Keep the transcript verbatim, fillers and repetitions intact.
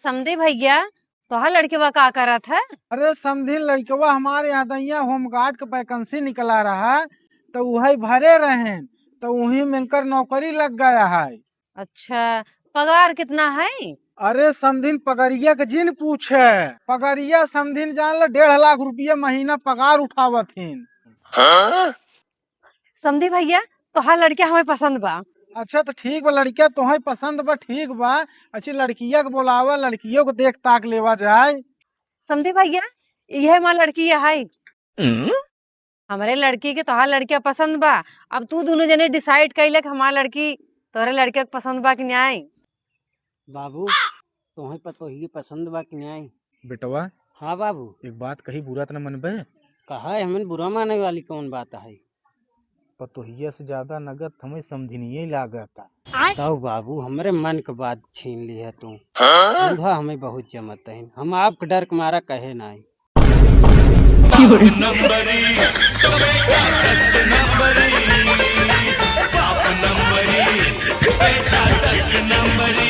समधी भइया, तोहार लड़कवा का करत है? अरे समधिन, लड़कवा हमारे यहाँ दैया होमगार्ड के वैकेंसी निकला रहा, तो उहइ भरे रहेन, तो उही में इनकर नौकरी लग गया है। अच्छा, पगार कितना है? अरे समधिन, पगरिया के जिन पूछे, पगरिया समधिन जान ले, डेढ़ लाख रुपया महीना पगार उठावत हिन। समधी भइया, तोहार लड़किया हमें पसंद बा। अच्छा, तो ठीक बा, लड़किया तोहइ पसंद बा, ठीक बा। अच्छी लड़किया के बोलावा, लड़कियों को देख ताक लेवा जाए। समधी भइया, इहे हमार लड़की है। हमरे लड़की के तोहार लड़किया पसंद बा। अब तू दुनो जने डिसाइड कइले कि हमार लड़की तोहरे लड़किया के पसंद बा कि नाई। बाबू, तोहइ पतोहिए पसंद बा कि नाई? बेटवा, हाँ बाबू। एक बात कही, बुरा त न मनबे? कहा है, हमन बुरा माने वाली कौन बात है? पतोहिया से ज्यादा नगद हमें समधिनिये लागता। तब बाबू, हमरे मन के बात छीन ली है तू। बूढ़ा हमें बहुत जमत है, हम आपके डर के मारा कहे नाई।